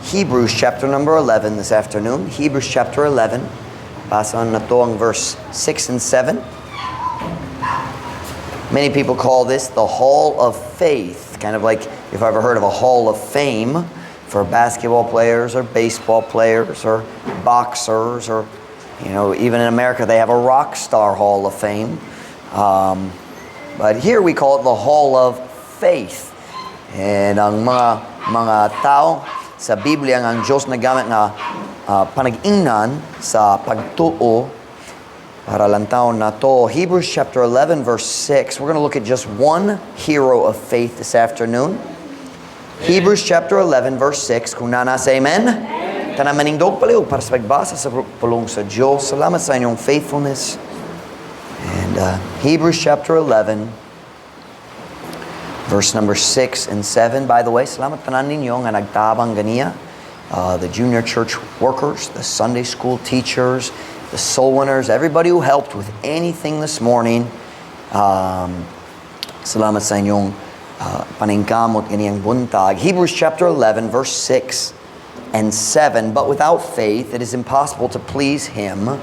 Hebrews chapter number 11 this afternoon. Hebrews chapter 11. Basahon nato ang verse 6 and 7. Many people call this the Hall of Faith, kind of like if you've ever heard of a Hall of Fame for basketball players or baseball players or boxers or even in America they have a rock star Hall of Fame. But here we call it the Hall of Faith. And ang mga tao sa Biblia nga ang Diyos nagamit nga panag-ingnan sa pagtuo para lantawon nato. Hebrews chapter 11 verse 6. We're going to look at just one hero of faith this afternoon. Hebrews chapter 11 verse 6. Kung naa na, say amen. Tanan manindog palihog para sa pagbasa sa pulong sa Diyos. Salamat sa inyong faithfulness. And Hebrews chapter 11 verse number 6 and 7. By the way, salamat tanan ninyo nga nagtabang ganiha. The junior church workers, the Sunday school teachers, the soul winners, everybody who helped with anything this morning. Salamat sa inyong paningkamot ganiyang buntag. Hebrews chapter 11, verse 6 and 7. "But without faith it is impossible to please him.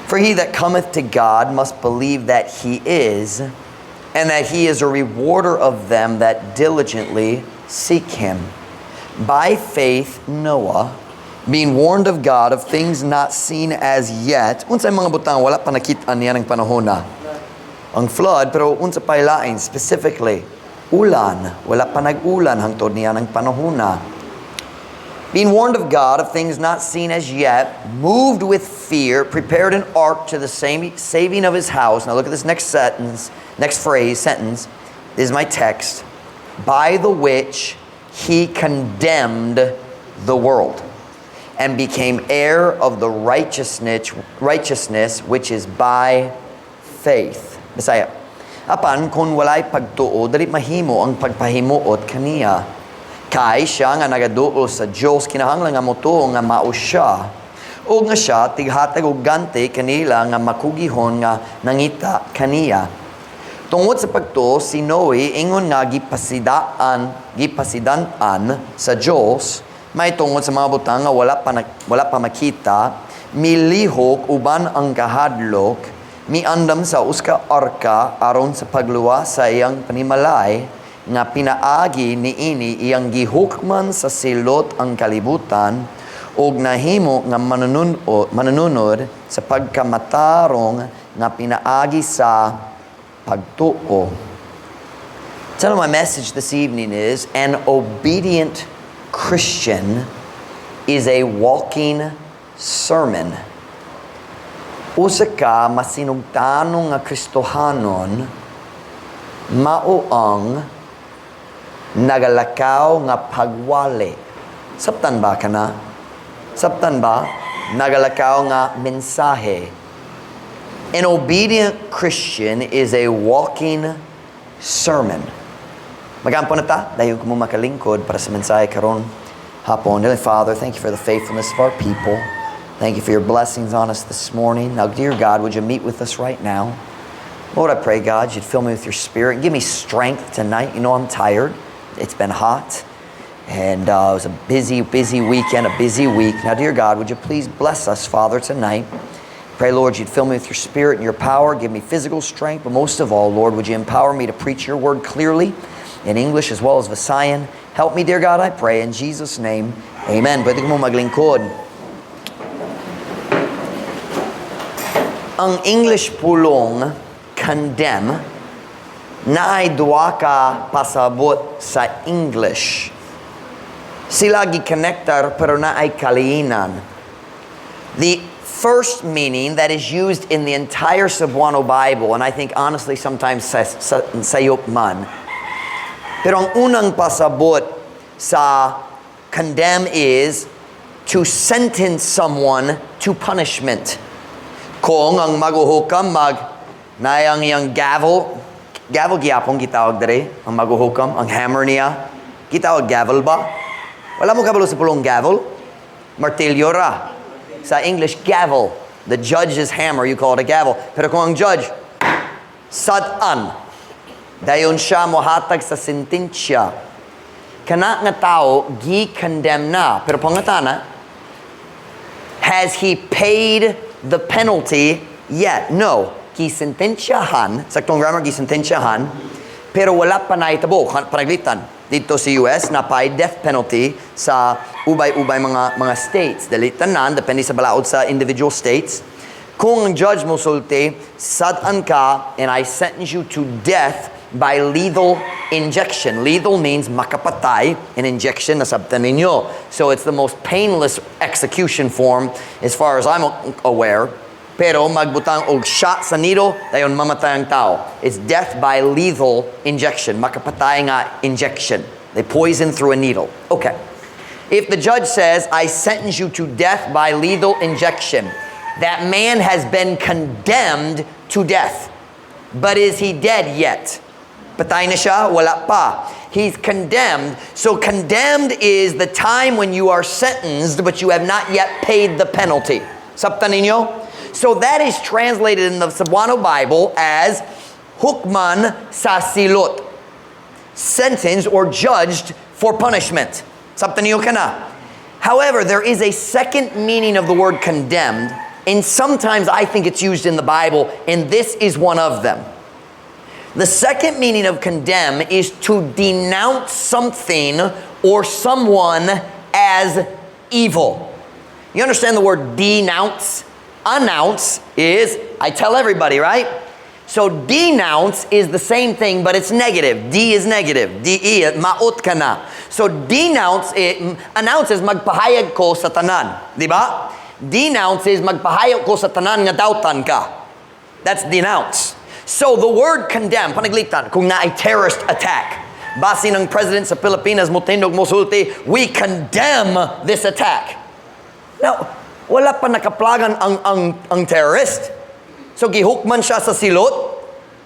For he that cometh to God must believe that he is, and that he is a rewarder of them that diligently seek him. By faith, Noah, being warned of God of things not seen as yet," unsay mga butang wala pa nakita niya ng panahon na? Ang flood, pero unsa pa lain specifically? Ulan. Wala pa nag-ulan hangtod niya ng panahon na. "Being warned of God of things not seen as yet, moved with fear, prepared an ark to the same saving of his house." Now look at this next sentence, next phrase, sentence. This is my text. "By the which he condemned the world and became heir of the righteousness which is by faith." Bisaya. "Apan kung walay pagtuo, dali mahimo ang pagpahimuot kaniya. Kay siya nga nagaduol sa Dios kinahanglan nga motuo nga mao siya ug nga siya tighatag og ganti kanila nga makugihon nga nangita kaniya. Tungod sa pagtuo si Noe, ingon nga gipasidaan gipasidan-an sa Dios may tungod sa mga butang nga wala pa makita, milihok uban ang kahadlok, miandam sa usa ka arka aron sa pagluwas sa iyang panimalay, nga pinaagi niini iyang gihukman sa silot ang kalibutan ug nahimo nga manununod sa pagkamatarong nga pinaagi sa pagtuo." Title of my message this evening is "An Obedient Christian is a Walking Sermon." Usa ka masinugtanon nga Kristohanon mao ang nagalakaw nga pagwali. Sabtan ba ka na? Sabtan ba? Nagalakaw nga mensahe. An obedient Christian is a walking sermon. Magampo na ta, dayon ko mo makalingkod para sa mensahe karon hapon. Dear Father, thank you for the faithfulness of our people. Thank you for your blessings on us this morning. Now, dear God, would you meet with us right now? Lord, I pray, God, you'd fill me with your Spirit. Give me strength tonight. You know I'm tired. It's been hot. And it was a busy, busy weekend, a busy week. Now, dear God, would you please bless us, Father, tonight? Pray, Lord, you'd fill me with your Spirit and your power. Give me physical strength. But most of all, Lord, would you empower me to preach your word clearly in English as well as Visayan. Help me, dear God, I pray. In Jesus' name, amen. Pwede ko mo maglingkod. Ang English pulong "condemn" naay duha ka pasabot sa English. Sila gikonektar pero naay kaliinan. The first meaning that is used in the entire Cebuano Bible, and I think honestly sometimes sa sayop man, pero ang unang pasabot sa "condemn" is to sentence someone to punishment. Kung ang maguhukam mag naayang iyang gavel, gavel gyapon gitawag dere, ang maguhukam, ang hammer niya, gitawag gavel ba? Wala mo kabalo sa pulong gavel? Martilyo ra. Sa English, gavel. The judge's hammer, you call it a gavel. Pero kung ang judge, sad-an, dayon siya mohatag sa sentensya. Kana nga tao gi-condemn na. Pero pangatana, has he paid the penalty yet? No. Gisentensyahan, saktong grammar, gisentensyahan, pero wala pa nahitabo, panaglitan. Didto sa US, napay death penalty sa ubay-ubay mga states. Dili tanan, depende sa balaod sa individual states. Kung ang judge mo sulti, "Sad-an ka and I sentence you to death by lethal injection." Lethal means makapatay, an injection, nasabtan ninyo. So it's the most painless execution form as far as I'm aware. Pero magbutang og shot sa needle, dayon mamatay ang tao. It's death by lethal injection. Makapatay nga injection. They poison through a needle. Okay. If the judge says, "I sentence you to death by lethal injection," that man has been condemned to death. But is he dead yet? Patay na siya? Wala pa. He's condemned. So condemned is the time when you are sentenced but you have not yet paid the penalty. Sabtan ninyo? So that is translated in the Cebuano Bible as hukman sa silot. Sentenced or judged for punishment. Sabtan ninyo kana? However, there is a second meaning of the word "condemned," and sometimes I think it's used in the Bible, and this is one of them. The second meaning of "condemn" is to denounce something or someone as evil. You understand the word "denounce"? "Announce" is I tell everybody, right? So "denounce" is the same thing, but it's negative. D is negative. D-E, maot ka na. So "denounce," it, "announce" is magpahayag ko sa tanan. Di ba? "Denounce" is magpahayag ko sa tanan nga dautan ka. That's "denounce." So the word "condemn," panaglitan, kung naay terrorist attack, basin ang president sa Pilipinas motindog, mosulti, "We condemn this attack." Now, wala pa nakaplagan ang terrorist. So gihukman siya sa silot?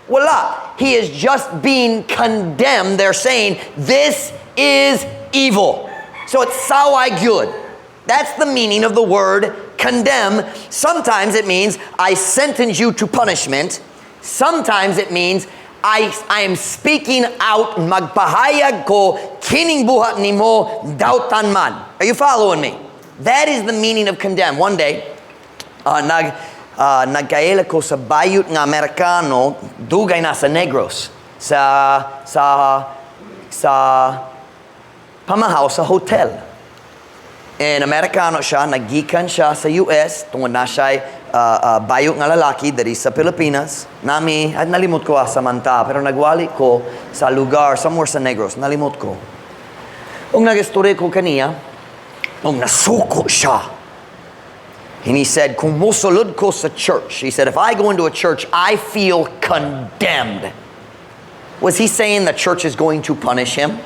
Wala. He is just being condemned. They're saying, "This is evil." So it's saway gyud. That's the meaning of the word "condemn." Sometimes it means I sentence you to punishment. Sometimes it means I am speaking out, magpahayag ko, kining buhat nimo, dautan man. Are you following me? That is the meaning of "condemn." One day, nagkaila ko sa bayot nga Amerikano, dugay na sa Negros, sa pamahaw sa hotel. And Amerikano siya, nagikan siya sa US, tungod na siya bayot nga lalaki diri sa Pilipinas. Nami, at nalimot ko sa manta, pero nagwali ko sa lugar, somewhere sa Negros, nalimot ko. Ug nagistorya ko kaniya, ug nasuko siya. And he said, "Kung mosulod ko sa church," he said, "if I go into a church, I feel condemned." Was he saying the church is going to punish him?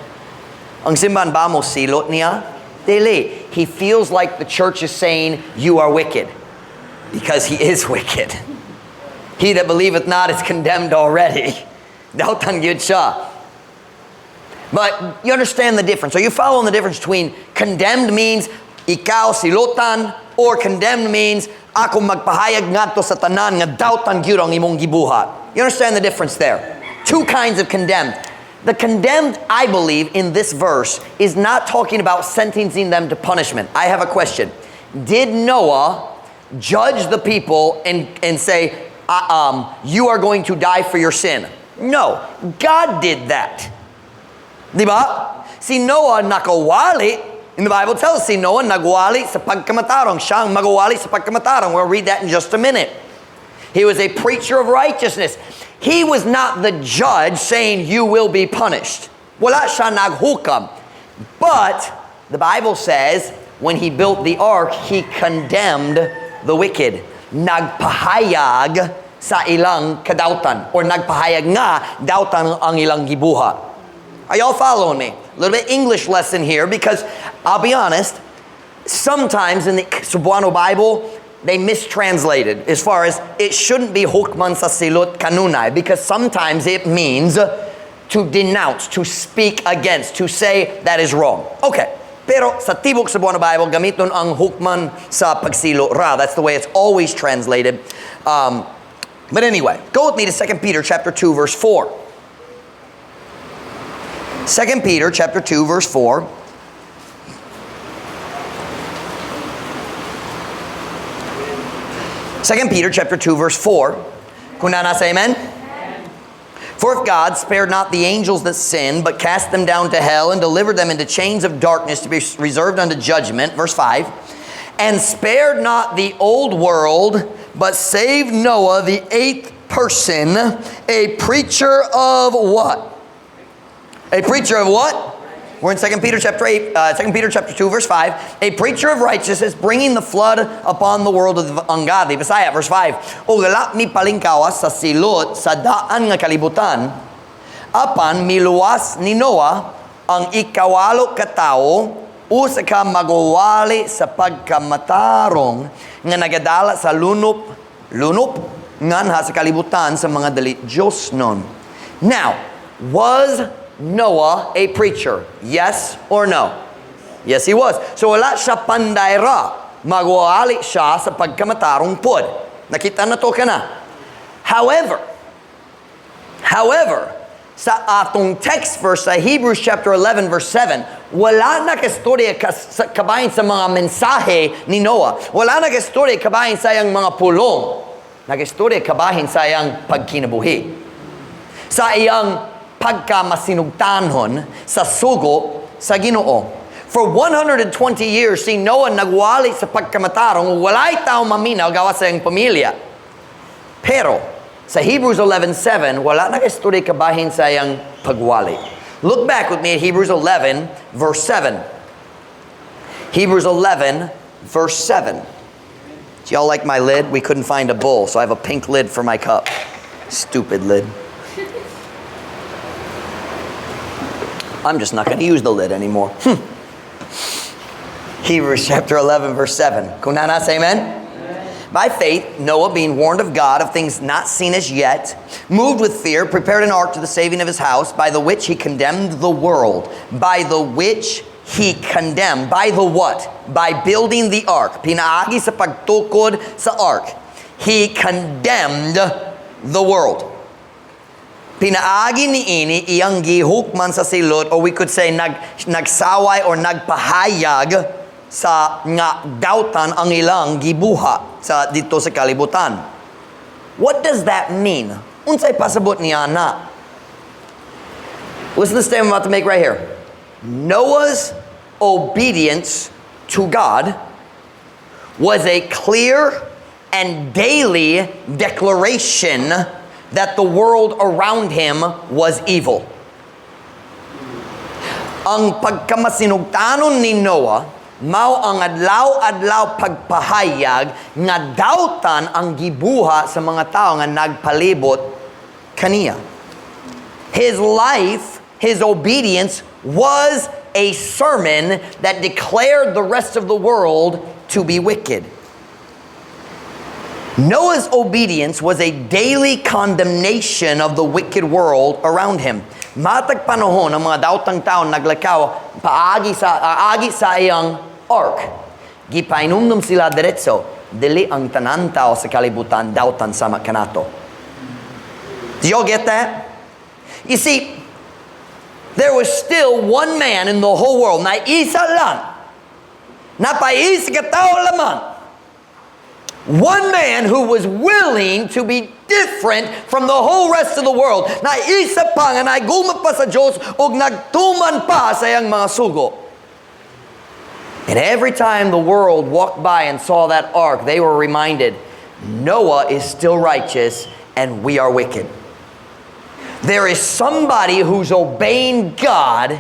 Ang simbahan ba mo silot niya? Dili. He feels like the church is saying, "You are wicked." Because he is wicked. He that believeth not is condemned already. Dautan gyud siya. But you understand the difference. Are you following the difference between "condemned" means ikaw silotan or "condemned" means ako magpahayag ngadto sa tanan nga dautan gyud ang imong gibuhat? You understand the difference there? Two kinds of condemned. The condemned, I believe, in this verse is not talking about sentencing them to punishment. I have a question. Did Noah judge the people and say, "You are going to die for your sin"? No. God did that. Di ba? Si Noah nakawali. In the Bible tells us, si Noah nagwali sa pagkamatarong. Siya ang magwali sa pagkamatarong. We'll read that in just a minute. He was a preacher of righteousness. He was not the judge saying, "You will be punished." Wala siya naghukam. But the Bible says when he built the ark, he condemned the wicked. Nagpahayag sa ilang kadautan or nagpahayag nga dautan ang ilang gibuhat. Are y'all following me? A little bit English lesson here because I'll be honest, sometimes in the Cebuano Bible, they mistranslated as far as it shouldn't be hukman sa silot kanunay because sometimes it means to denounce, to speak against, to say that is wrong. Okay. Pero sa tibok Cebuano Bible, gamiton ang hukman sa pagsilo ra. That's the way it's always translated. But anyway, go with me to 2 Peter chapter 2 verse 4. 2 Peter chapter 2 verse 4. 2 Peter chapter 2 verse 4. Kung naa na, say amen. For if God spared not the angels that sinned, but cast them down to hell and delivered them into chains of darkness to be reserved unto judgment, verse 5, and spared not the old world, but saved Noah, the eighth person, a preacher of what? A preacher of what? We're in 2 Peter chapter 8, 2 Peter chapter 2, verse 5. A preacher of righteousness, bringing the flood upon the world of the ungodly. Bisaya, verse 5. Ug wala mipalingkawas sa silot sa daan nga kalibutan, apan miluwas ni Noah ang ikawalo ka tawo, usa ka magwawali sa pagkamatarong nga nagadala sa lunop lunop nganha sa kalibutan sa mga dili Diosnon. Now, was Noah a preacher? Yes or no? Yes, he was. So wala siya pandayra. Magwawali siya sa pagkamatarong pod. Nakita nato kana. However, sa atong text verse sa Hebrews chapter 11 verse 7, wala na kastorya kabahin sa mga mensahe ni Noah. Wala na kastorya kabahin sa iyang mga pulong. Nagastorya kabahin sa iyang pagkinabuhi, sa iyang pagkamasinugtanhon sa sugo sa Ginoo. For 120 years, si Noah nagwali sa pagkamatarong, walay tao maminaw gawas sa iyang pamilya. Pero, sa Hebrews 11:7, wala na kastorya kabahin sa iyang pagwali. Look back with me at Hebrews 11, verse 7. Hebrews 11, verse 7. Do y'all like my lid? We couldn't find a bowl, so I have a pink lid for my cup. Stupid lid. I'm just not going to use the lid anymore. Hebrews chapter 11, verse 7. Kung naa na, say amen. By faith, Noah, being warned of God of things not seen as yet, moved with fear, prepared an ark to the saving of his house, by the which he condemned the world. By the which he condemned. By the what? By building the ark. Pinaagi sa pagtukod sa ark. He condemned the world. Pinaagi niini iyang gihukman sa silot, or we could say nagsaway or nagpahayag sa nga dautan ang ilang gibuhat sa dito sa kalibutan. What does that mean? Unsay pasabot niya na? Listen to the statement I'm about to make right here. Noah's obedience to God was a clear and daily declaration that the world around him was evil. Ang pagkamasinugtanon ni Noah, mao ang adlaw-adlaw pagpahayag nga dautan ang gibuhat sa mga tao nga nagpalibot kaniya. His life, his obedience was a sermon that declared the rest of the world to be wicked. Noah's obedience was a daily condemnation of the wicked world around him. Matag panahon ang mga daotang tao naglakaw paagi sa aagi sa iyang ark, gipainumdum sila diretso, dili ang tanan tao sa kalibutan dautan sama kanato. Do y'all get that? You see, there was still one man in the whole world na isa lang. Naay isa ka tao lamang. One man who was willing to be different from the whole rest of the world. Na isa pa nga nahigugma pa sa Diyos ug nagtuman pa sa iyang mga sugo. And every time the world walked by and saw that ark, they were reminded, Noah is still righteous and we are wicked. There is somebody who's obeying God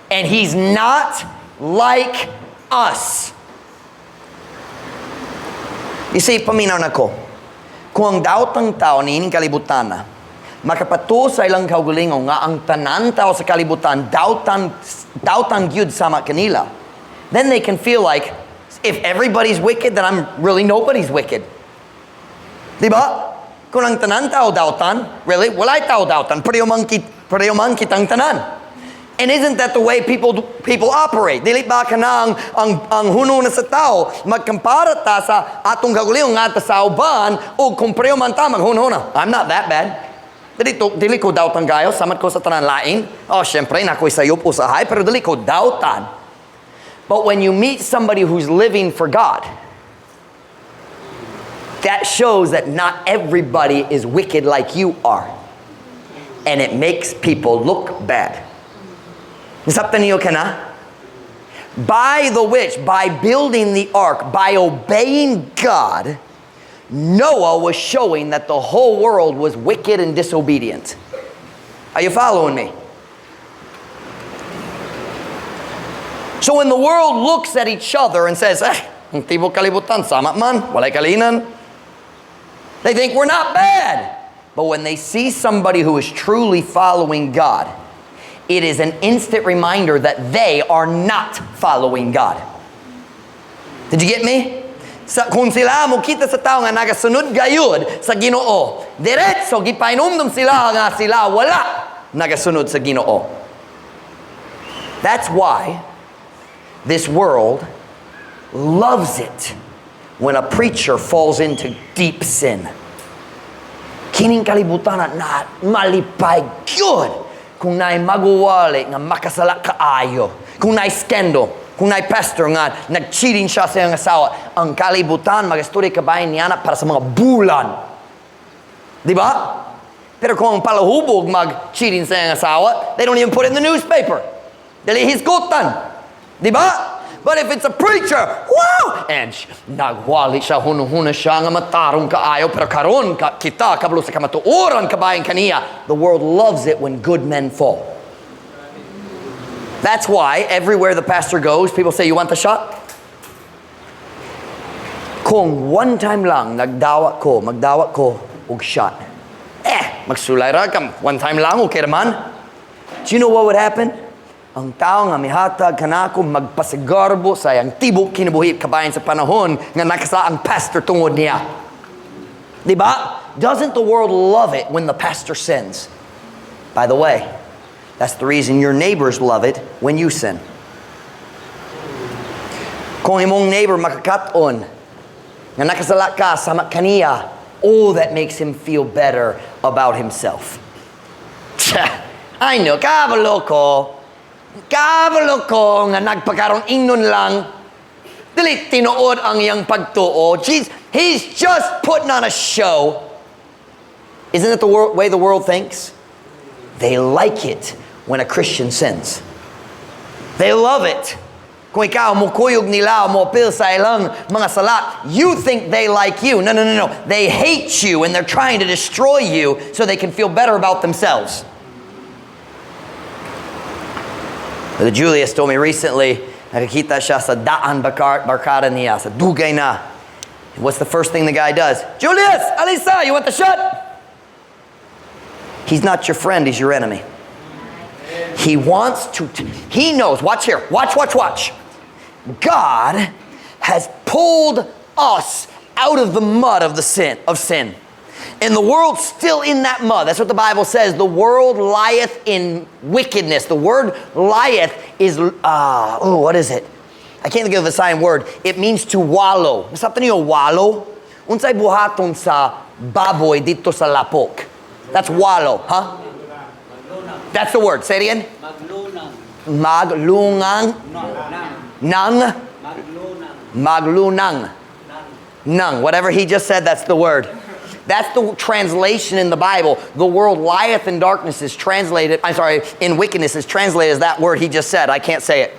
and he's not like us. You see, paminaw nako. Kung ang daotang tao niining kalibutan na, makapatuo sa ilang kaugalingon nga ang tanan tao sa kalibutan, dautan, dautan gyud sama kanila, then they can feel like, if everybody's wicked, then I'm really nobody's wicked. Di ba? Kung ang tanan tao dautan, really, walay tao dautan, pareho man kitang tanan. And isn't that the way people operate? Dili ba kanang ang hunong sa tao magkampara ta sa atong kaugalingon nga sa uban ug kung pareho man ta maghunahuna, "I'm not that bad." Dili, to, dili ko dautan kayo, samad ko sa tanan lain. Oh, syempre, naa ko'y sayop usahay, pero dili ko dautan. But when you meet somebody who's living for God, that shows that not everybody is wicked like you are. And it makes people look bad. Nasabtan niyo kana? By the which, by building the ark, by obeying God, Noah was showing that the whole world was wicked and disobedient. Are you following me? So when the world looks at each other and says, "Eh, ang tibok kalibutan, sama man, walay kalinan," they think we're not bad. But when they see somebody who is truly following God, it is an instant reminder that they are not following God. Did you get me? Sa, kung sila mokita sa tao nga nagasunod gayud sa Ginoo, diretso gipainumdum sila nga sila wala nagasunod sa Ginoo. That's why this world loves it when a preacher falls into deep sin. Kining kalibutan na malipay gyud kung naay maguwali nga makasala kaayo. Kung naay scandal, kung naay pastor nga nag-cheating siya sa iyang asawa, ang kalibutan magastorya kabahin niya para sa mga bulan. Di ba? Pero kung ang palahubog mag-cheating sa iyang asawa, they don't even put it in the newspaper. Dili hisgutan. Di ba? But if it's a preacher, wow! And nagwali siya, hunahuna siya nga matarong kaayo, pero karon ka, kita kabalo sa kamatuoran kabahin kaniya. The world loves it when good men fall. That's why everywhere the pastor goes, people say, "You want the shot?" Kung one time lang nagdawa ko, magdawa ko og shot. Eh, magsulay ra kam, one time lang, okay naman. Do you know what would happen? Ang tao nga mihatag kanako magpasigarbo sa iyang tibok kinabuhi kabahin sa panahon nga nakasala ang pastor tungod niya. Di ba? Doesn't the world love it when the pastor sins? By the way, that's the reason your neighbors love it when you sin. Kung imong neighbor makakat-on nga nakasala ka sama kaniya, oh, that makes him feel better about himself. I know, kabalo ko. Kabalo ko nga nagpakaroon ingnon lang. Dili tinuod ang iyang pagtuo. Jeez, he's just putting on a show. Isn't it the way the world thinks? They like it when a Christian sins. They love it. Kung ikaw mukuyog nila, mo-apil sa ilang mga sala, you think they like you. No. They hate you and they're trying to destroy you so they can feel better about themselves. Brother Julius told me recently, nakakita siya sa daan barkada niya, sa dugay na. And what's the first thing the guy does? "Julius, Alisa, you want the shot?" He's not your friend, he's your enemy. He wants to, he knows, watch here, watch, watch, watch. God has pulled us out of the mud of sin. And the world's still in that mud. That's what the Bible says. The world lieth in wickedness. The word "lieth" is, oh, what is it? I can't think of the sign word. It means to wallow. Masabtan niyo wallow? Unsay buhaton sa baboy didto sa lapok? That's wallow, huh? That's the word. Say it again. Maglunang. Maglungang. Nang. Nang. Maglunang. Maglunang. Nang. Nang. Whatever he just said, that's the word. That's the translation in the Bible. "The world lieth in darkness" is translated, I'm sorry, "in wickedness" is translated as that word he just said. I can't say it.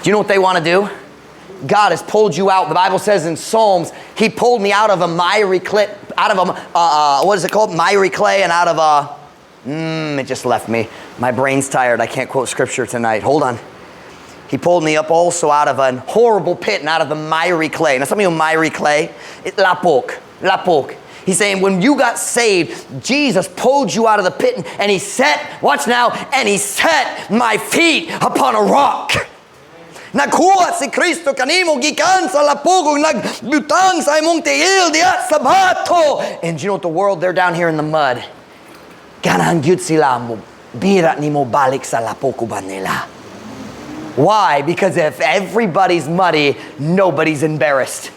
Do you know what they want to do? God has pulled you out. The Bible says in Psalms, He pulled me out of a miry clay, out of a, what is it called? Miry clay and out of a, it just left me. My brain's tired. I can't quote scripture tonight. Hold on. He pulled me up also out of an horrible pit and out of the miry clay. Now, some of you know miry clay? It, lapok. Lapok. He's saying when you got saved, Jesus pulled you out of the pit and he set, watch now, and he set my feet upon a rock. Nagkuha si Kristo kanimo gikan sa lapok ug nagbutang sa imong tiil diha sa bato. And you know what the world, they're down here in the mud. Ganahan gyud sila mo bira nimo balik sa lapok uban nila. Why? Because if everybody's muddy, nobody's embarrassed.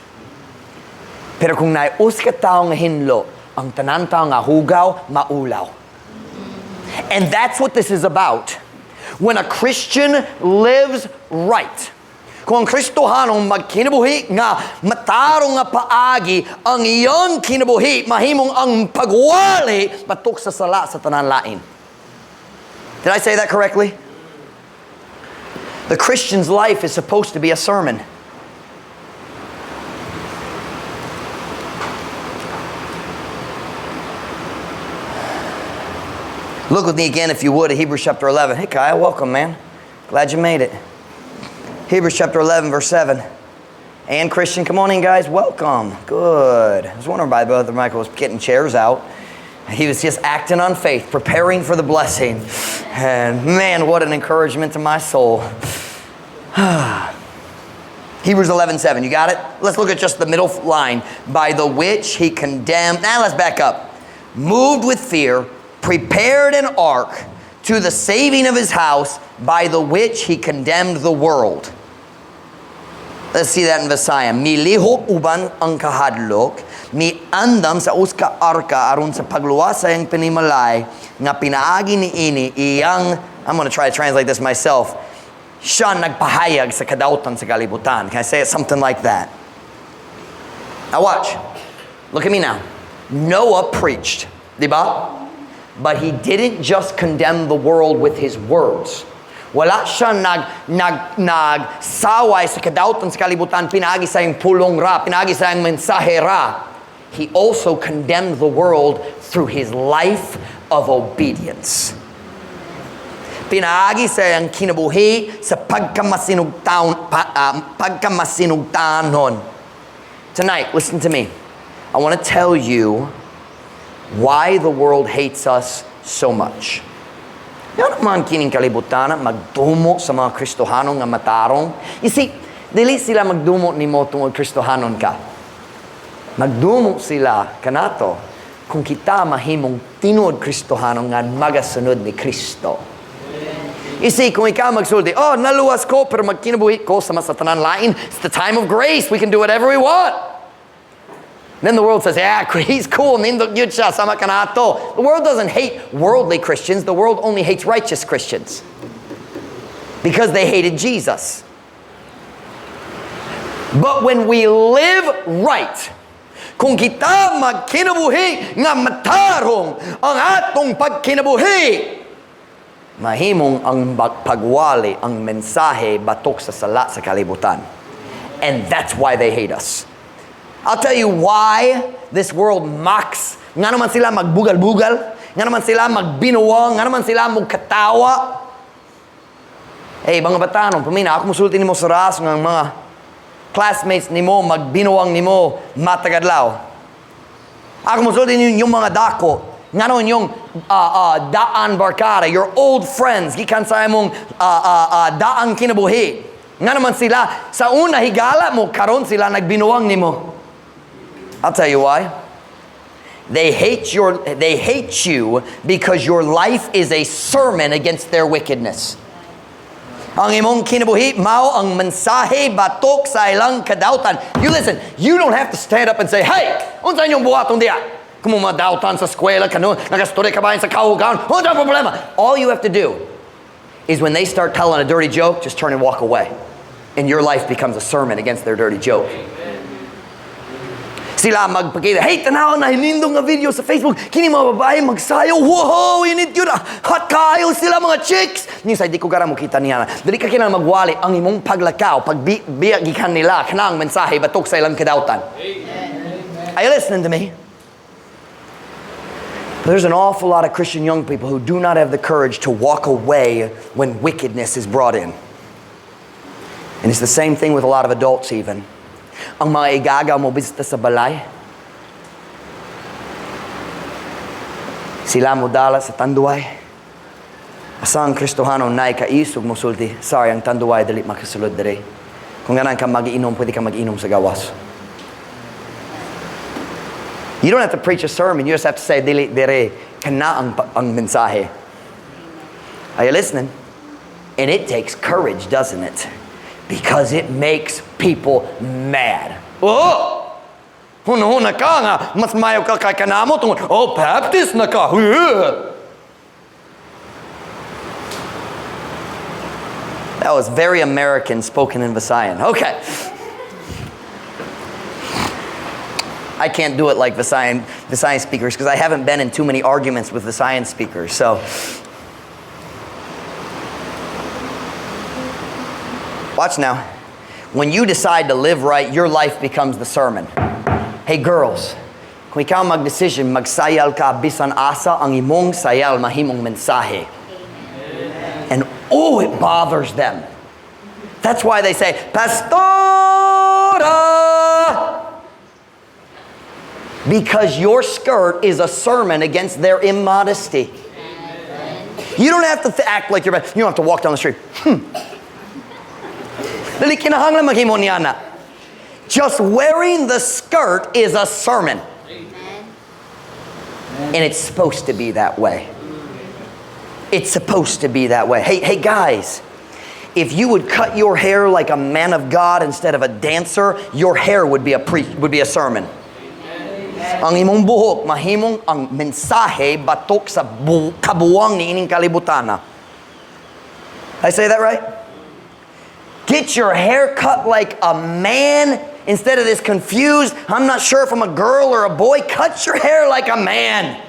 Pero kung naay usa ka tawo nga hinlo, Ang tanan tawo nga hugaw, maulaw. And that's what this is about. When a Christian lives right, kung ang Kristohanong magkinabuhi nga matarong nga paagi, ang iyang kinabuhi mahimong ang pagwali batok sa sala sa tanan lain. Did I say that correctly? The Christian's life is supposed to be a sermon. Look with me again, if you would, at Hebrews chapter 11. Hey, Kyle, welcome, man. Glad you made it. Hebrews chapter 11, verse 7. And Christian, come on in, guys. Welcome. Good. I was wondering why Brother Michael was getting chairs out. He was just acting on faith, preparing for the blessing. And man, what an encouragement to my soul. Hebrews 11:7. You got it? Let's look at just the middle line. By the which he condemned. Now let's back up. Moved with fear, prepared an ark to the saving of his house, by the which he condemned the world. Let's see that in Visaya. Milihok uban ang kahadlok, miandam sa usa ka arka aron sa pagluwas sa iyang panimalay nga pinaagi niini iyang, I'm going to try to translate this myself. Siya nagpahayag sa kadautan sa kalibutan. Can I say it something like that? Now watch. Look at me now. Noah preached, di ba? But he didn't just condemn the world with his words. Wala siya nag nagsaway sa kadautan sa kalibutan pinaagi sa iyang pulong ra, pinaagi sa iyang mensahe ra. He also condemned the world through his life of obedience. Pinaagi sa iyang kinabuhi sa pagkamasinugtanon. Tonight, listen to me. I want to tell you why the world hates us so much. Ngano man kining kalibutan magdumo sa mga Kristohanon nga matarong? You see, dili sila magdumo nimo tungod Kristohanon ka. Magdumo sila kanato kung kita mahimong tinuod Kristohanon nga magasunod ni Kristo. You see, kung ikaw magsulti, "Oh, naluwas ko, pero magkinabuhi ko sama sa tanan lain. It's the time of grace. We can do whatever we want." Then the world says, "Yeah, he's cool, nindot gyud siya, sama kanato." The world doesn't hate worldly Christians. The world only hates righteous Christians. Because they hated Jesus. But when we live right, kung kita magkinabuhi nga matarong ang atong pagkinabuhi, mahimong ang pagwali ang mensahe batok sa sala sa kalibutan. And that's why they hate us. I'll tell you why this world mocks. Ngano man sila magbugal-bugal, ngano man sila magbinuwang, ngano man sila magkatawa. Hey, mga batanon, pamina, ako musulti nimo sa ras nga mga classmates nimo magbinuwang nimo matag adlaw. Ako musulti ninyo yung mga dako, ngano inyong daan barkada, your old friends, gikan sa imong daang kinabuhi. Ngano man sila, sa una higala mo, karon sila nagbinuwang nimo. I'll tell you why. They hate you because your life is a sermon against their wickedness. Ang imong kinabuhi mao ang mensahe batok sa ilang kadautan. You listen, you don't have to stand up and say, "Hey, unsa inyong buhaton diya? Kung madautan sa eskwela, kano, nagastorya ka ba sa kahugaon, unsa ang problema?" All you have to do is when they start telling a dirty joke, just turn and walk away. And your life becomes a sermon against their dirty joke. Sila magpakita, "Hey, tanaw na hinindong nga video sa Facebook, kini mga babae magsayaw, wow, init yun, ah. Hot kaayo sila mga chicks." Niya sa di ko gara mo kita niya. Dili ka kinahanglan magwali ang imong paglakaw, pagbiya gikan nila, kanang mensahe batok sa ilang kadautan. Are you listening to me? There's an awful lot of Christian young people who do not have the courage to walk away when wickedness is brought in. And it's the same thing with a lot of adults even. Ang mga igagaw mo bisita sa balay, sila mo dala sa Tanduay. Asa ang Kristohano naay kaisog mo sulti, "Sorry, ang Tanduay dili makasulod diri. Kung ganahan ka mag-inom, pwede ka mag-inom sa gawas." You don't have to preach a sermon, you just have to say, "Dili dire," kana ang mensahe. Are you listening? And it takes courage, doesn't it? Because it makes people mad. Oh! Huna-huna ka nga, mas mayo ka kay kanamo tungod, oh, Baptist na ka. That was very American spoken in Visayan. Okay. I can't do it like Visayan speakers because I haven't been in too many arguments with Visayan speakers. So, watch now. When you decide to live right, your life becomes the sermon. Hey girls, kung ikaw mag-decision, magsayal ka bisan asa ang imong sayal mahimong mensahe. And oh, it bothers them. That's why they say, "Pastora!" Because your skirt is a sermon against their immodesty. You don't have to act like you're, you don't have to walk down the street. Dili kinahanglan maghimo niya na. Just wearing the skirt is a sermon. And it's supposed to be that way. It's supposed to be that way. Hey, hey guys, if you would cut your hair like a man of God instead of a dancer, your hair would be a sermon. Ang imong buhok mahimong ang mensahe batok sa kabuwang ni ining kalibutana. I say that right? Get your hair cut like a man instead of this confused, "I'm not sure if I'm a girl or a boy." Cut your hair like a man.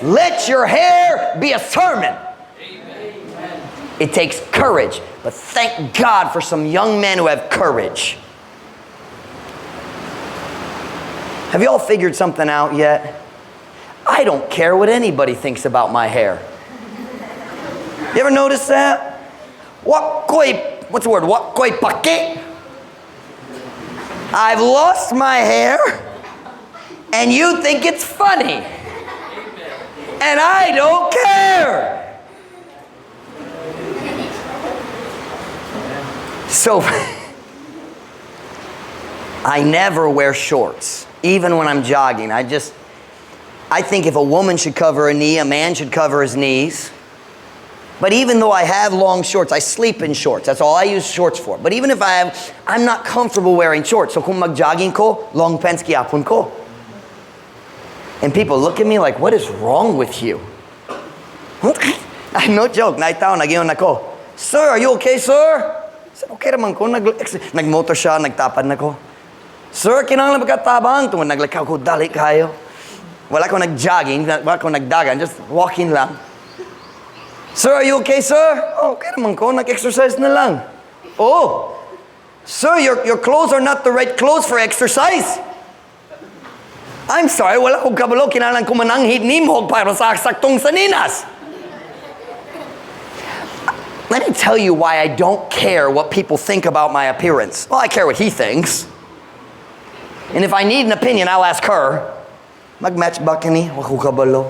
Let your hair be a sermon. It takes courage, but thank God for some young men who have courage. Have you all figured something out yet? I don't care what anybody thinks about my hair. You ever notice that? Wa ko'y, what's the word? Wa ko'y pake? I've lost my hair, and you think it's funny. And I don't care. So, I never wear shorts, even when I'm jogging. I think if a woman should cover a knee, a man should cover his knees. But even though I have long shorts, I sleep in shorts. That's all I use shorts for. But even if I have, I'm not comfortable wearing shorts. So kung mag-jogging ko, long pants gyapon ko. And people look at me like, "What is wrong with you?" No joke, naay tao, nag-ingon nako, "Sir, are you okay, sir?" I said, "Okay naman ko." Nag-motor siya, nagtapad na ko. "Sir, kinahanglan ba tabang?" Tungod naglakaw ko, dali kayo. Wala ko nag-jogging, wala ko nagdagan, just walking lang. "Sir, are you okay, sir?" "Oh, okay naman ko, nag-exercise na lang." "Oh, sir, your clothes are not the right clothes for exercise." "I'm sorry, wala kong kabalo, kinahanglan ko mananghid nimo para sa saktong saninas." Let me tell you why I don't care what people think about my appearance. Well, I care what he thinks. And if I need an opinion, I'll ask her. "Mag-match ba kini? Wa ko kabalo.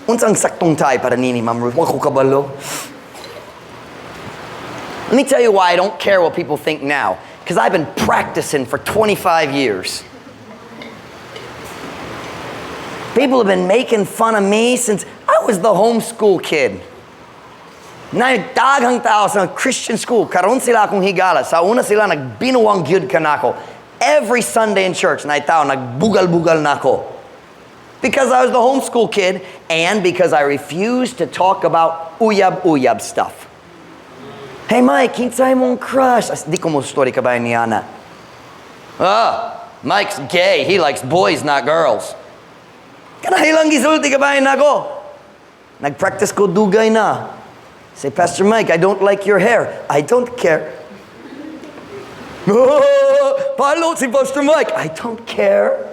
Unsang saktong tie para nini, Ma'am Ruth? Wa ko kabalo." Let me tell you why I don't care what people think now. Because I've been practicing for 25 years. People have been making fun of me since I was the homeschool kid. Daghang tao sa Christian school, karon sila akong higala. Sa una sila nagbinuang gyud kanako. Every Sunday in church, naay tao nagbugal-bugal nako. Because I was the homeschool kid and because I refused to talk about uyab-uyab stuff. "Hey Mike, kinsay mong crush?" Di ko mo story ka ba ni Ana? "Ah, Mike's gay. He likes boys, not girls." Kana ilang gisulti kabahin nako. Nag-practice ko dugay na. Say, "Pastor Mike, I don't like your hair." "I don't care." "Palo si Pastor Mike." "I don't care."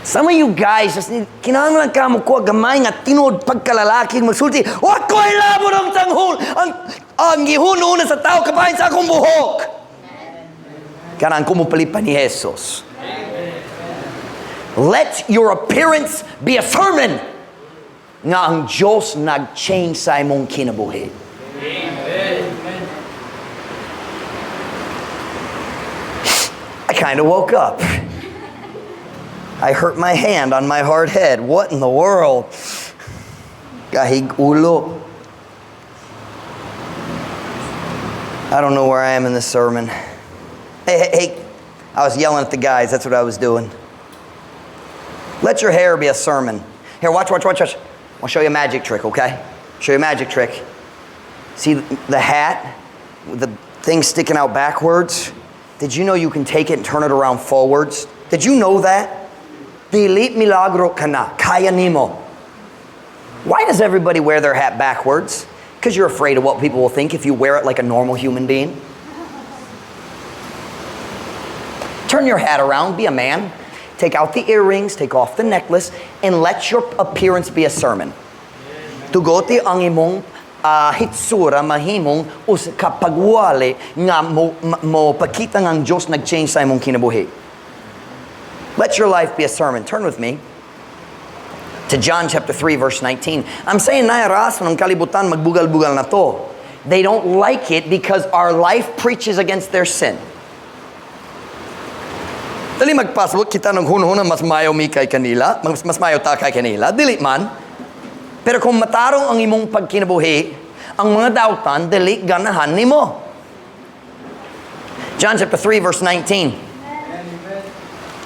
Some of you guys just need, kinahanglan ka mo kuha gamay nga tinuod pagkalalaki magsulti. Wa ko'y labot ang tanghol, ang gihuna sa tao kabahin sa akong buhok. Kanang kumupalipan ni Jesus. Let your appearance be a sermon nga ang Diyos nag-change sa imong kinabuhi. Amen. I kind of woke up. I hurt my hand on my hard head. What in the world? Gahig ulo. I don't know where I am in this sermon. Hey, hey, hey. I was yelling at the guys. That's what I was doing. Let your hair be a sermon. Here, watch, watch, watch, watch. I'll show you a magic trick, okay? Show you a magic trick. See the hat? The thing sticking out backwards? Did you know you can take it and turn it around forwards? Did you know that? Dili milagro kana. Kaya nimo. Why does everybody wear their hat backwards? Because you're afraid of what people will think if you wear it like a normal human being. Turn your hat around, be a man. Take out the earrings, take off the necklace, and let your appearance be a sermon. Tugoti ang imong hitsura mahimong usa ka pagwali nga mo pakita nga ang Diyos nag-change sa imong kinabuhi. Let your life be a sermon. Turn with me to John chapter 3 verse 19. I'm saying naay rason ang kalibutan magbugal-bugal nato. They don't like it because our life preaches against their sin. Dili magpasabot kita ng hunhuna mas mayo mi kay kanila, mas mayo ta kay kanila, dili man. Pero kung matarong ang imong pagkinabuhi, ang mga dautan dili ganahan nimo. John chapter 3 verse 19.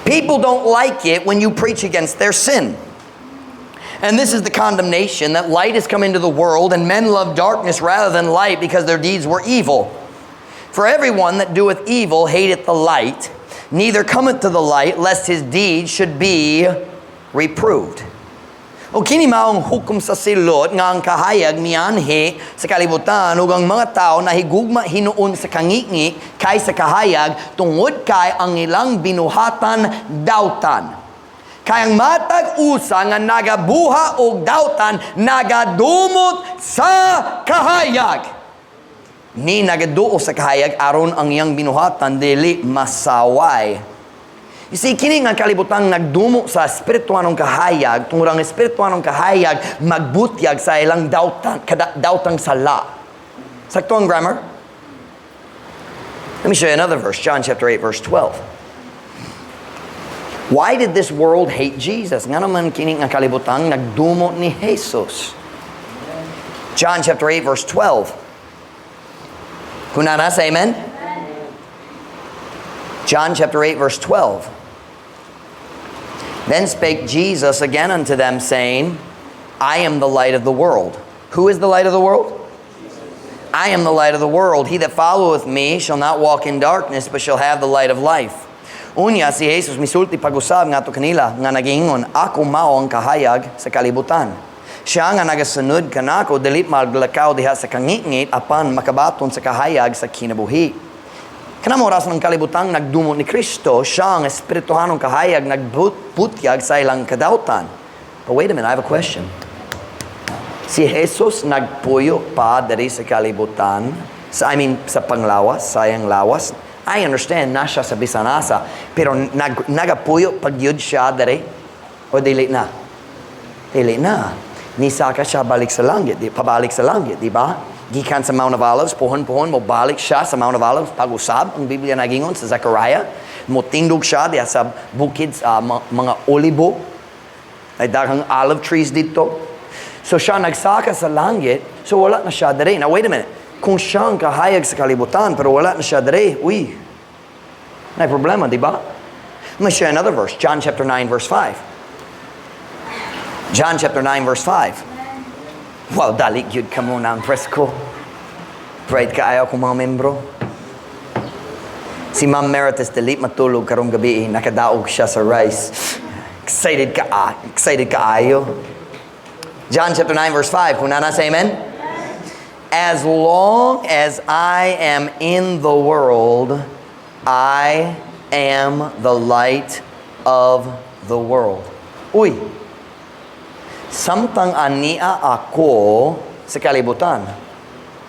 People don't like it when you preach against their sin. And this is the condemnation, that light has come into the world, and men love darkness rather than light, because their deeds were evil. For everyone that doeth evil hateth the light, neither cometh to the light, lest his deeds should be reproved. O kini maong hukom sa silot nga ang kahayag mianhi sa kalibutan ug ang mga tao nahigugma hinuon sa kangitngit kaysa kahayag tungod kay ang ilang binuhatan dautan. Kay ang matag usa nga nagabuhat og dautan nagadumot sa kahayag. Ni nagaduol sa kahayag aron ang iyang binuhatan dili masaway. You see, kini nga kalibutang nagdumo sa espirituanong kahayag, tungod ang espirituanong kahayag magbutyag sa ilang dautan, dautang sala. Sakto ang grammar? Let me show you another verse, John chapter 8, verse 12. Why did this world hate Jesus? Ngano man kini nga kalibutang nagdumo ni Jesus. John chapter 8, verse 12. Kunana, say amen. John chapter 8, verse 12. Then spake Jesus again unto them, saying, I am the light of the world. Who is the light of the world? I am the light of the world. He that followeth me shall not walk in darkness, but shall have the light of life. Unya si Jesus misulti pag-usab ngadto kanila nga nagingon, "Ako mao ang kahayag sa kalibutan. Siya nga nagasunod kanako dili maglakaw diha sa kangitngit apan makabaton sa kahayag sa kinabuhi." Kanang oras ng kalibutang nagdumo ni Kristo, siya ang espirituhanong kahayag nagbutyag sa ilang kadautan. But wait a minute, I have a question. Si Jesus nagpuyo pa diri sa kalibutan, sa, I mean, sa panglawas, sa iyang lawas. I understand na siya sa bisan asa, pero nagapuyo pa gyud siya diri o dili na? Dili na. Nisaka siya balik sa langit, di, pabalik sa langit, di ba? Gikan sa Mount of Olives, pohon-pohon, mo balik siya sa Mount of Olives, pag-usab, ang Biblia nagingon sa Zechariah, mo tindog siya diya sa bukid sa mga olibo, ay daghang olive trees dito. So siya nagsaka sa langit, so wala na siya diri. Now wait a minute. Kung siya ang kahayag sa kalibutan, pero wala na siya diri, uy, may problema, di ba? Let me show you another verse, John chapter 9, verse 5. John chapter 9, verse 5. Wow, dali gyud kamo na ang presko. Bright kaayo akong mga membro. Si Ma'am Meritus dili matulog karong gabi, nakadaog siya sa rice. Excited ka, ah, excited kaayo. John chapter 9 verse 5. Kung naa na, say amen. As long as I am in the world, I am the light of the world. Uy, samtang ania ako sa kalibutan,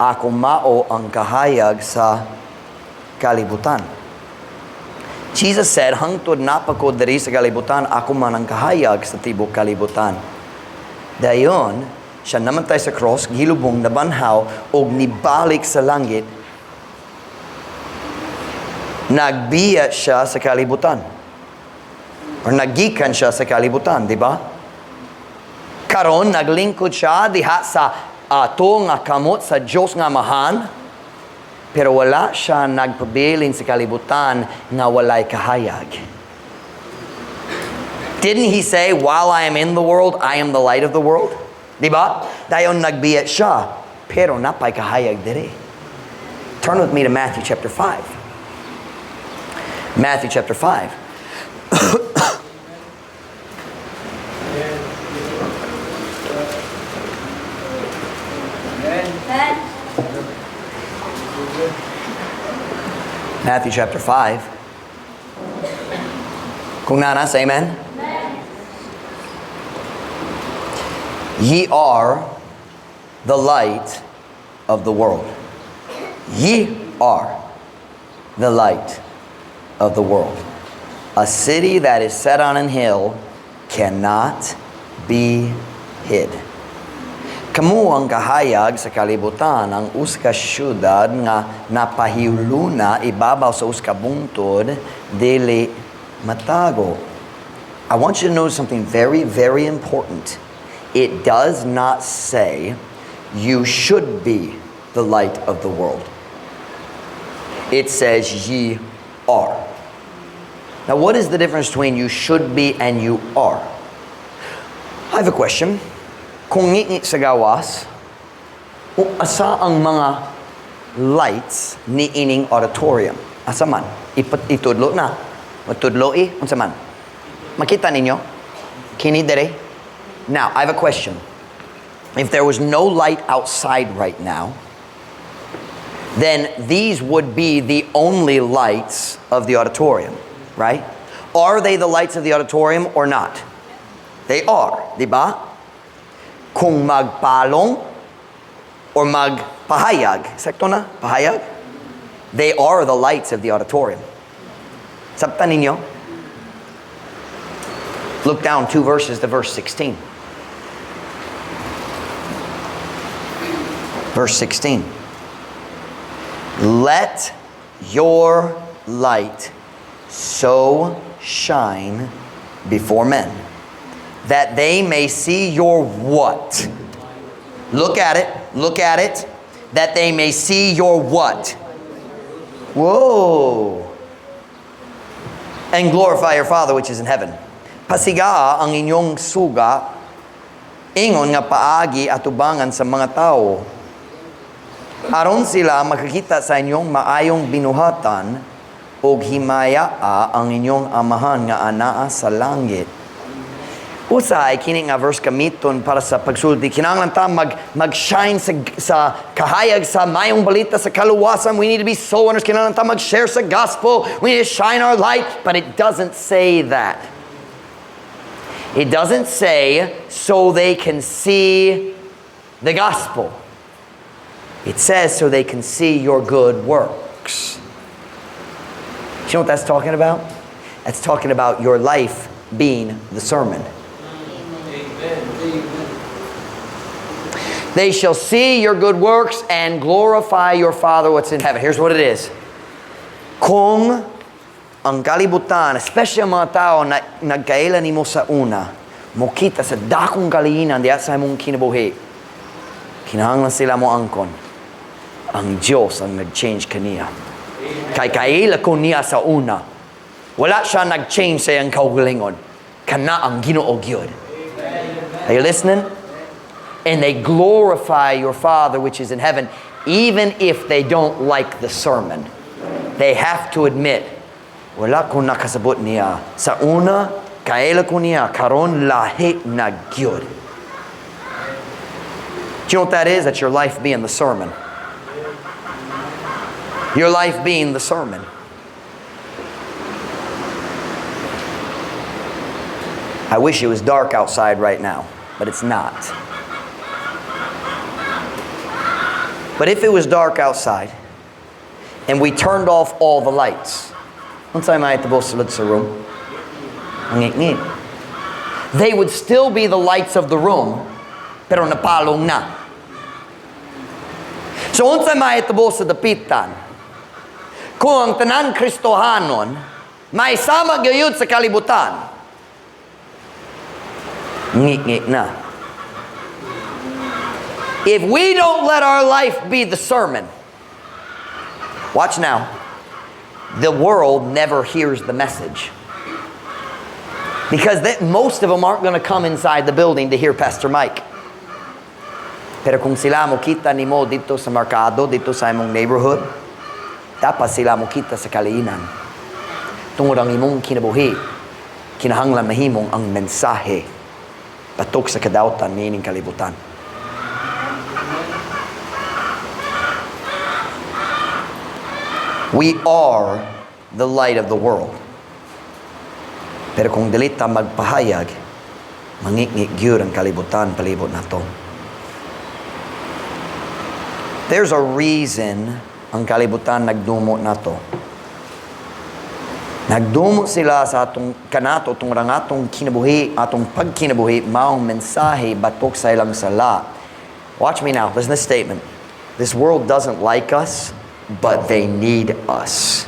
ako mao ang kahayag sa kalibutan. Jesus said, "Hangtod naa pa ko diri sa kalibutan, ako man ang kahayag sa tibok kalibutan." Dayon, siya namatay sa cross, gilubong, nabanhaw, og nibalik sa langit. Nagbiya siya sa kalibutan. Or nagikan siya sa kalibutan, di ba? Karon naglingkod siya diha sa ato nga kamot sa Dios nga Amahan. Pero wala siya nagpabilin sa kalibutan nga walay kahayag. Didn't He say, "While I am in the world, I am the light of the world"? Di ba? Dayon nagbiya siya, pero napay kahayag diri. Turn with me to Matthew chapter 5. Matthew chapter 5. Amen. Matthew chapter 5. Kung naa na, say amen. Ye are the light of the world. Ye are the light of the world. A city that is set on an hill cannot be hid. Kamo ang kahayag sa kalibutan, ang usa ka syudad nga napahiluna ibabaw sa usa ka bungtod dili matago. I want you to know something very, very important. It does not say you should be the light of the world. It says ye are. Now, what is the difference between you should be and you are? I have a question. Kung ngitngit sa gawas, o asa ang mga lights ni ining auditorium? Asa man? Itudlo na. Matudlo eh. Unsa man? Makita ninyo? Kini dere? Now, I have a question. If there was no light outside right now, then these would be the only lights of the auditorium, right? Are they the lights of the auditorium or not? They are, di ba? Kung magpalong or magpahayag, sakto na? Pahayag? They are the lights of the auditorium. Sabtan ninyo? Look down two verses to verse 16. Verse 16. Let your light so shine before men that they may see your what? Look at it. Look at it. That they may see your what? Whoa. And glorify your Father which is in heaven. Pasigaa ang inyong suga ingon nga paagi atubangan sa mga tao aron sila makakita sa inyong maayong binuhatan ug himayaa ang inyong Amahan nga anaa sa langit. Usahay kini nga verse gamiton para sa pagsulti. Kinahanglan ta mag-shine sa kahayag sa mayong balita sa kaluwasan. We need to be soul winners. Kinahanglan ta mag-share sa gospel. We need to shine our light. But it doesn't say that. It doesn't say so they can see the gospel. It says so they can see your good works. Do you know what that's talking about? That's talking about your life being the sermon. Amen. Amen. They shall see your good works and glorify your Father what's in heaven. Here's what it is. Kung ang kalibutan, especially ang mga tao na nagkaila nimo sa una, mokita sa dakong kalihinan diha sa imong kinabuhi, kinahanglan sila mo angkon. Ang Diyos ang nag-change kaniya. Kay kaila ko niya sa una. Wala siya nag-change sa iyang kaugalingon. Kana ang Ginoo gyud. Are you listening? And they glorify your Father which is in heaven, even if they don't like the sermon. They have to admit, wala ko nakasabot niya. Sa una, kaila ko niya, karon lahi na gyud. Do you know what that is? That's your life being the sermon. Your life being the sermon. I wish it was dark outside right now, but it's not. But if it was dark outside and we turned off all the lights, unsay mahitabo sulod sa room? Mangitngit. They would still be the lights of the room, pero napalong na. So unsay mahitabo sa dapitan? Kung ang tanan Kristohanon maisama gayud sa kalibutan, ngit-ngit na. If we don't let our life be the sermon, Watch now. The world never hears the message. Because most of them aren't going to come inside the building to hear Pastor Mike. Pero kung sila mokita nimo didto sa merkado, didto sa imong neighborhood, dapat sila mokita sa kaliinan. Tungod ang imong kinabuhi, kinahanglan mahimong ang mensahe batok sa kadautan niining kalibutan. We are the light of the world. Pero kung dili ta magpahayag, mangikngik gyud ang kalibutan palibot nato. There's a reason ang kalibutan nagdumo nato. Nagdumo sila sa atong kanato, tungod ang atong kinabuhi, atong pagkinabuhi, maong mensahe batok sa ilang sala. Watch me now. Listen to this statement. This world doesn't like us, but they need us.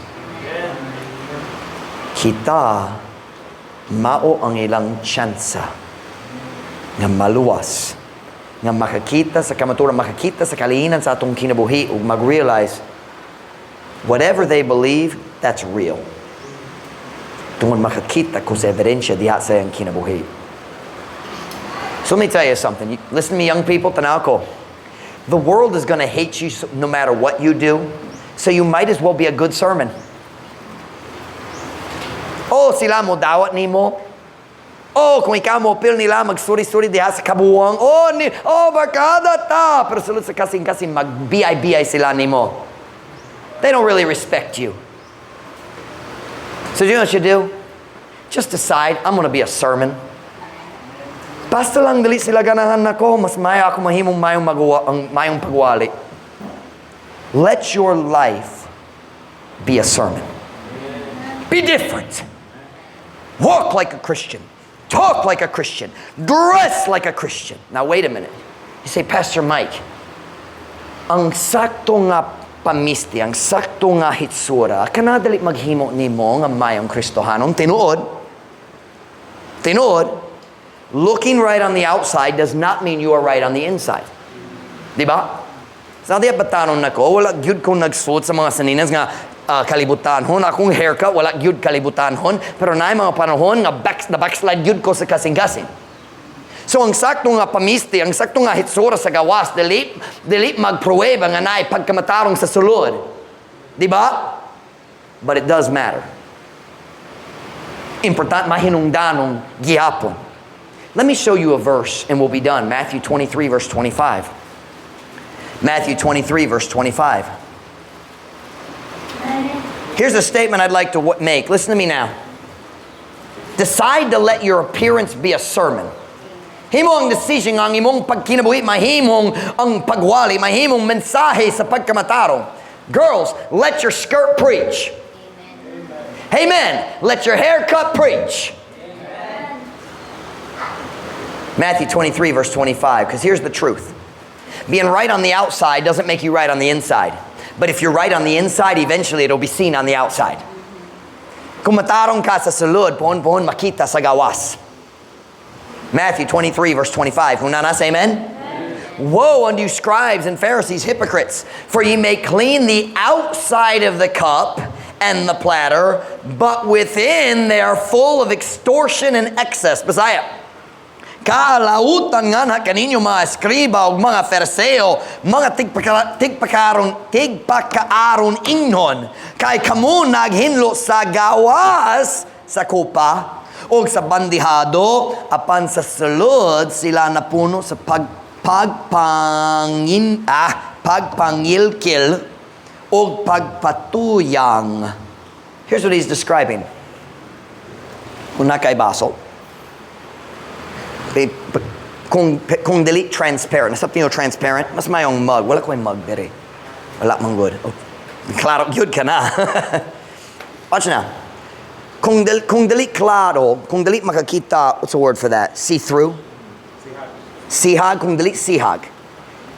Kita mao ang ilang tsansa nga maluwas, nga makakita sa kamatuoran, makakita sa kalihinan sa atong kinabuhi ug mag-realize whatever they believe, that's real. Tungod makakita ko sa ebidensya diha sa iyang kinabuhi. So let me tell you something. Listen to me, young people, tanaw ko. The world is going to hate you no matter what you do, so you might as well be a good sermon. Oh, sila mo dawat nimo. Oh, kung ikaw mo apil nila, magsuri-suri diha sa kabuwang. Oh, ni, oh, barkada ta. Pero sulod sa kasing-kasing, mag-BI-BI sila nimo. They don't really respect you. So do you know what you do? Just decide, I'm going to be a sermon. Basta lang dili sila ganahan nako, mas maayo ako mahimong mayong magawa, ang mayong pagwali. Let your life be a sermon. Be different. Walk like a Christian. Talk like a Christian. Dress like a Christian. Now wait a minute. You say, "Pastor Mike, ang sakto nga pamisti, ang sakto nga hitsura, kana dili maghimo nimo nga mayong Kristohanon." Tinuod. Tinuod. Looking right on the outside does not mean you are right on the inside. Di ba? Sa diya batanon nako, wala gyud ko nagsuot sa mga saninas nga kalibutanhon. Akong haircut, wala gyud kalibutanhon. Pero naay mga panahon nga na backslide gyud ko sa kasing-kasing. So ang sakto nga pamisti, ang sakto nga hitsura sa gawas, dili magpruweba nga naay pagkamatarong sa sulod. Di ba? But it does matter. Importante mahinungdanong gihapon. Let me show you a verse and we'll be done. Matthew 23 verse 25. Matthew 23 verse 25. Here's a statement I'd like to make. Listen to me now. Decide to let your appearance be a sermon. Himo ang decision nga ang imong pagkinabuhi, mahimong ang pagwali, mahimong mensahe sa pagkamatarong. Girls, let your skirt preach. Amen. Let your haircut preach. Matthew 23 verse 25, because here's the truth. Being right on the outside doesn't make you right on the inside. But if you're right on the inside, eventually it'll be seen on the outside. Kung matarong ka sa sulod, pohon-pohon makita sa gawas. Matthew 23 verse 25. Kung naa na, say amen. Amen. Woe unto you, scribes and Pharisees, hypocrites, for ye make clean the outside of the cup and the platter, but within they are full of extortion and excess. Bisaya. Kaalautan nganha kaninyo mga eskriba ug mga Fariseo, mga tigpakaaron ingnon, kay kamo naghinlo sa gawas sa kupa ug sa bandihado, apan sa sulod sila napuno sa pagpangilkil ug pagpatuyang. Here's what he's describing. Kung naa kay baso, kung dili transparent, nasa niyo transparent, mas mayong mug. Wala ko'y mug diri. Wala man good. Oh, klaro, gyud ka na. Watch now. Kung dili klaro, kung dili makakita, what's the word for that? See-through? Sihag, kung dili sihag.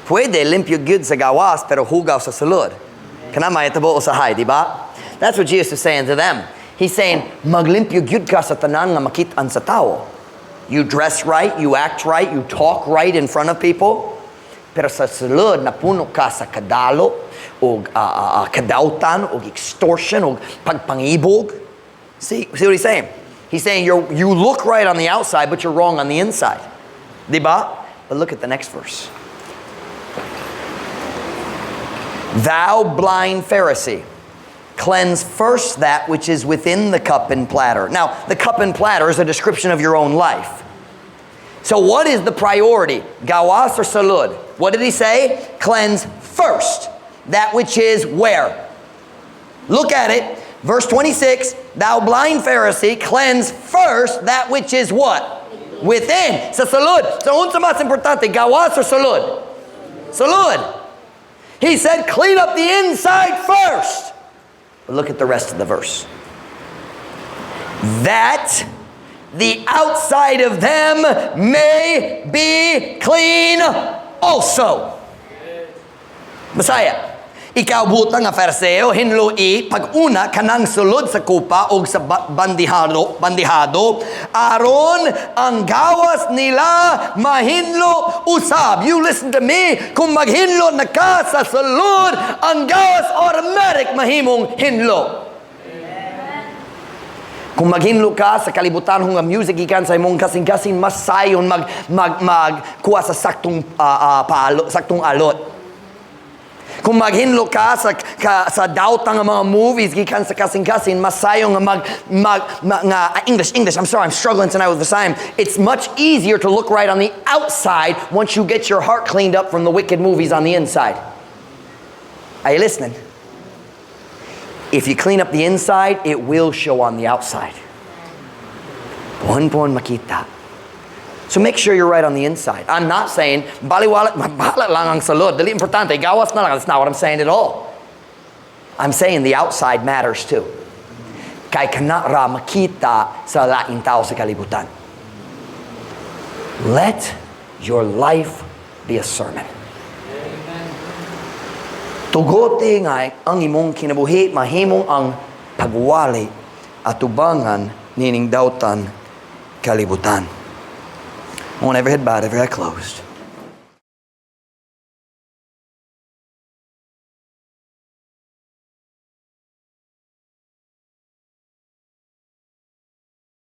Pwede limpyo gyud sa gawas, pero hugaw sa sulod. Kana may tabo usahay, di ba? That's what Jesus is saying to them. He's saying, maglimpyo gyud ka sa tanan nga makit-an sa tao. You dress right, you act right, you talk right in front of people. Pero sa sulod, napuno ka sa kadalo, og kadautan, og extortion, og pagpangibog. See what he's saying? He's saying you look right on the outside, but you're wrong on the inside. Diba? But look at the next verse. "Thou blind Pharisee, cleanse first that which is within the cup and platter." Now, the cup and platter is a description of your own life. So what is the priority? Gawas or sulod? What did he say? Cleanse first that which is where? Look at it. Verse 26, "Thou blind Pharisee, cleanse first that which is" what? Within. Sa sulod. So unsa mas importante, gawas or sulod? Sulod. He said, "Clean up the inside first." But look at the rest of the verse. "That the outside of them may be clean also." Bisaya. "Ikaw buta nga Fariseo, hinloi pag-una kanang sulod sa kupa og sa bandihado aron ang gawas nila mahinlo usab." You listen to me, kung maghinlo na ka sa sulod, ang gawas automatic mahimong hinlo. Kung maghinlo ka sa kalibutan nga music gikan sa imong kasing-kasing, mas sayon mag mag mag kuha sa saktong palo, saktong alot. Kung maghinlo ka sa daotang nga mga movies gikan sa kasing-kasing, mas sayon nga mag, mag, ma- nga English, English, I'm sorry, I'm struggling tonight with the sign. It's much easier to look right on the outside once you get your heart cleaned up from the wicked movies on the inside. Are you listening? If you clean up the inside, it will show on the outside. Puhon-puhon makita. So make sure you're right on the inside. I'm not saying, baliwala, bahala lang ang sulod. Dili importante, gawas na lang. That's not what I'm saying at all. I'm saying the outside matters too. Kay kana ra makita sa laing tao sa kalibutan. Let your life be a sermon. Tugote nga ang imong kinabuhi mahimong ang pagwali atubangan nining dautan kalibutan. I want every head bowed, every eye closed.